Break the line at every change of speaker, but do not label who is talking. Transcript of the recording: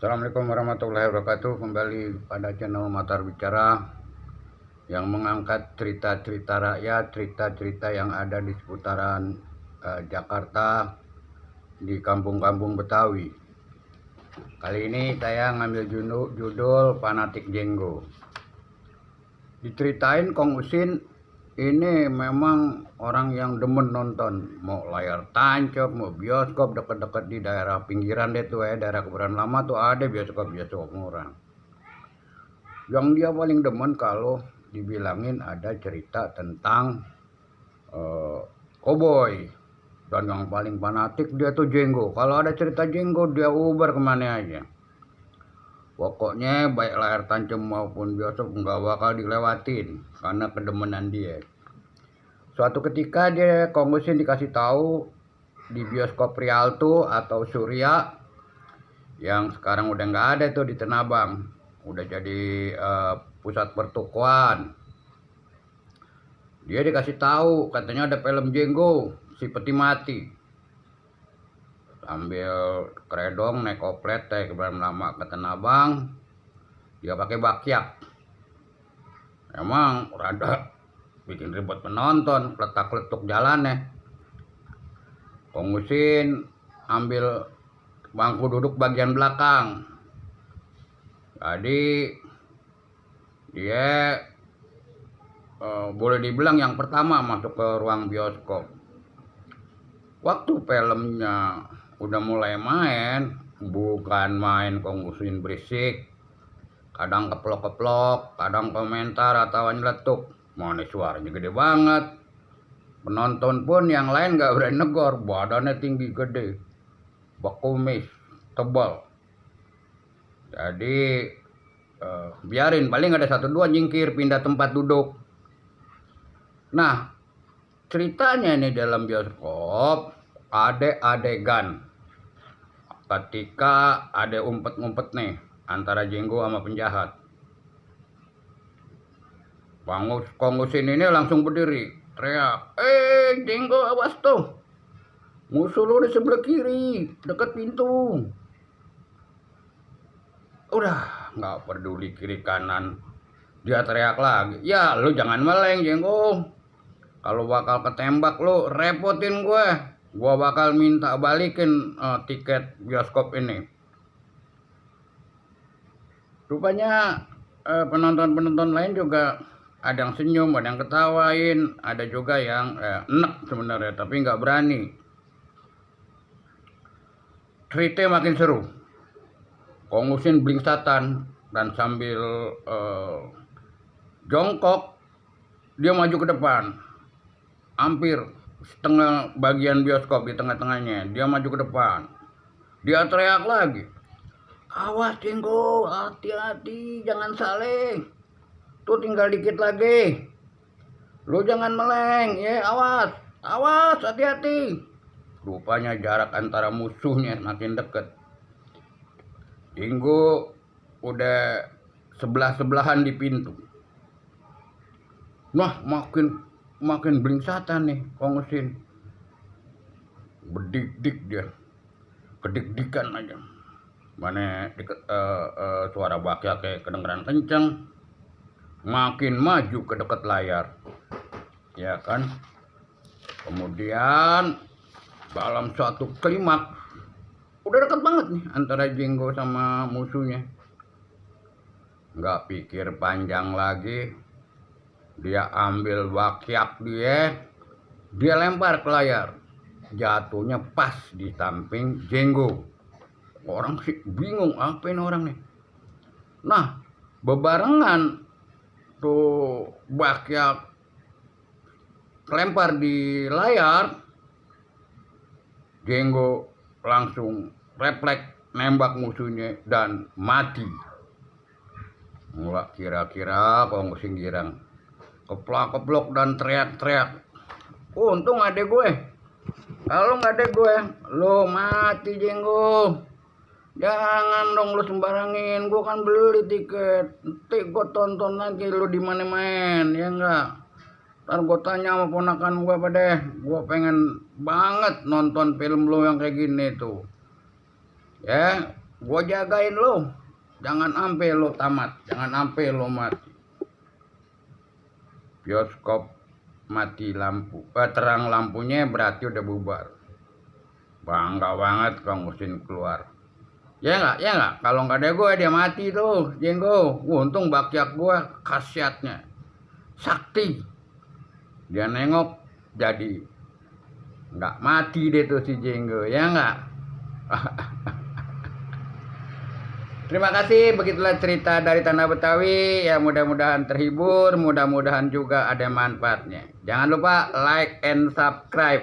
Assalamualaikum warahmatullahi wabarakatuh. Kembali pada channel Matar Bicara yang mengangkat cerita-cerita rakyat, cerita-cerita yang ada di seputaran Jakarta, di kampung-kampung Betawi. Kali ini saya ngambil judul Fanatik Jenggo. Diceritain Kong Usin ini memang orang yang demen nonton, mau layar tancap, mau bioskop deket-deket di daerah pinggiran deh tuh daerah Kebayoran Lama tuh ada bioskop murah. Yang dia paling demen kalau dibilangin ada cerita tentang koboi, dan yang paling fanatik dia tuh Jenggo. Kalau ada cerita Jenggo dia ubar kemana aja. Pokoknya baik layar tancap maupun bioskop nggak bakal dilewatin karena kedemenan dia. Suatu ketika dia Kong Usin dikasih tahu di bioskop Rialto atau Surya yang sekarang udah nggak ada tuh di Tanah Abang, udah jadi pusat pertokoan. Dia dikasih tahu katanya ada film Jenggo, si peti mati. Sambil kredong naik oplet Kebayoran Lama ke Tanah Abang, dia pakai bakyak. Emang rada bikin ribet penonton, letak-letuk jalannya. Kong Usin ambil bangku duduk bagian belakang. Jadi dia boleh dibilang yang pertama masuk ke ruang bioskop. Waktu filmnya udah mulai main, bukan main Kong Usin berisik, kadang keplok-keplok, kadang komentar atau nyeletuk. Mana suaranya gede banget. Penonton pun yang lain gak berani negor, badannya tinggi gede, bekumis, tebal. Jadi biarin, paling ada 1-2 nyingkir pindah tempat duduk. Nah, ceritanya ini dalam bioskop ada adegan ketika ada umpet-umpet nih antara Jenggo sama penjahat. Kong Usin ini langsung berdiri, teriak, Jenggo awas tuh, musuh lu di sebelah kiri, dekat pintu. Udah nggak peduli kiri kanan, dia teriak lagi, ya lu jangan meleng Jenggo, kalau bakal ketembak lu repotin gue bakal minta balikin tiket bioskop ini. Rupanya penonton-penonton lain juga ada yang senyum, ada yang ketawain, ada juga yang enek sebenarnya tapi nggak berani. Ceritanya makin seru. Kong Usin blingsatan dan sambil jongkok dia maju ke depan. Hampir setengah bagian bioskop di tengah-tengahnya dia maju ke depan. Dia teriak lagi, awas Jenggo, hati-hati, jangan saling. Tuh tinggal dikit lagi. Lu jangan meleng, ya awas, awas, hati-hati. Rupanya jarak antara musuhnya makin dekat. Jenggo udah sebelah-sebelahan di pintu. Nah, makin blingsatan nih Kong Usin. Berdik-dik dia, kedik-dikan aja. Mana suara bakyak kayak kedengeran kenceng, makin maju ke dekat layar, ya kan. Kemudian dalam suatu klimaks udah dekat banget nih antara Jenggo sama musuhnya. Nggak pikir panjang lagi, dia ambil bakyak dia lempar ke layar, jatuhnya pas di samping Jenggo. Orang sih bingung apa ini orang nih. Nah, bebarengan tuh bakyak kelempar di layar, Jenggo langsung refleks nembak musuhnya dan mati. Mulai kira-kira Kong Usin girang, keplok-keplok dan teriak-teriak, untung adek gue, kalau nggak ada gue lo mati Jenggo. Jangan dong lu sembarangin, gue kan beli tiket, nanti gue tonton lagi lu di mana main, ya enggak. Ntar gue tanya sama ponakan gue apa deh, gue pengen banget nonton film lu yang kayak gini tuh. Ya, Gua jagain lo, jangan sampai lo tamat, jangan sampai lo mati. Bioskop mati lampu, terang lampunya berarti udah bubar. Bangga banget Kang Usin keluar. Ya nggak, kalau nggak ada gue dia mati tuh Jenggo. Untung bakyak gue khasiatnya sakti, dia nengok jadi nggak mati deh tuh si Jenggo, ya nggak. Terima kasih, begitulah cerita dari Tanah Betawi ya, mudah-mudahan terhibur, mudah-mudahan juga ada manfaatnya. Jangan lupa like and subscribe.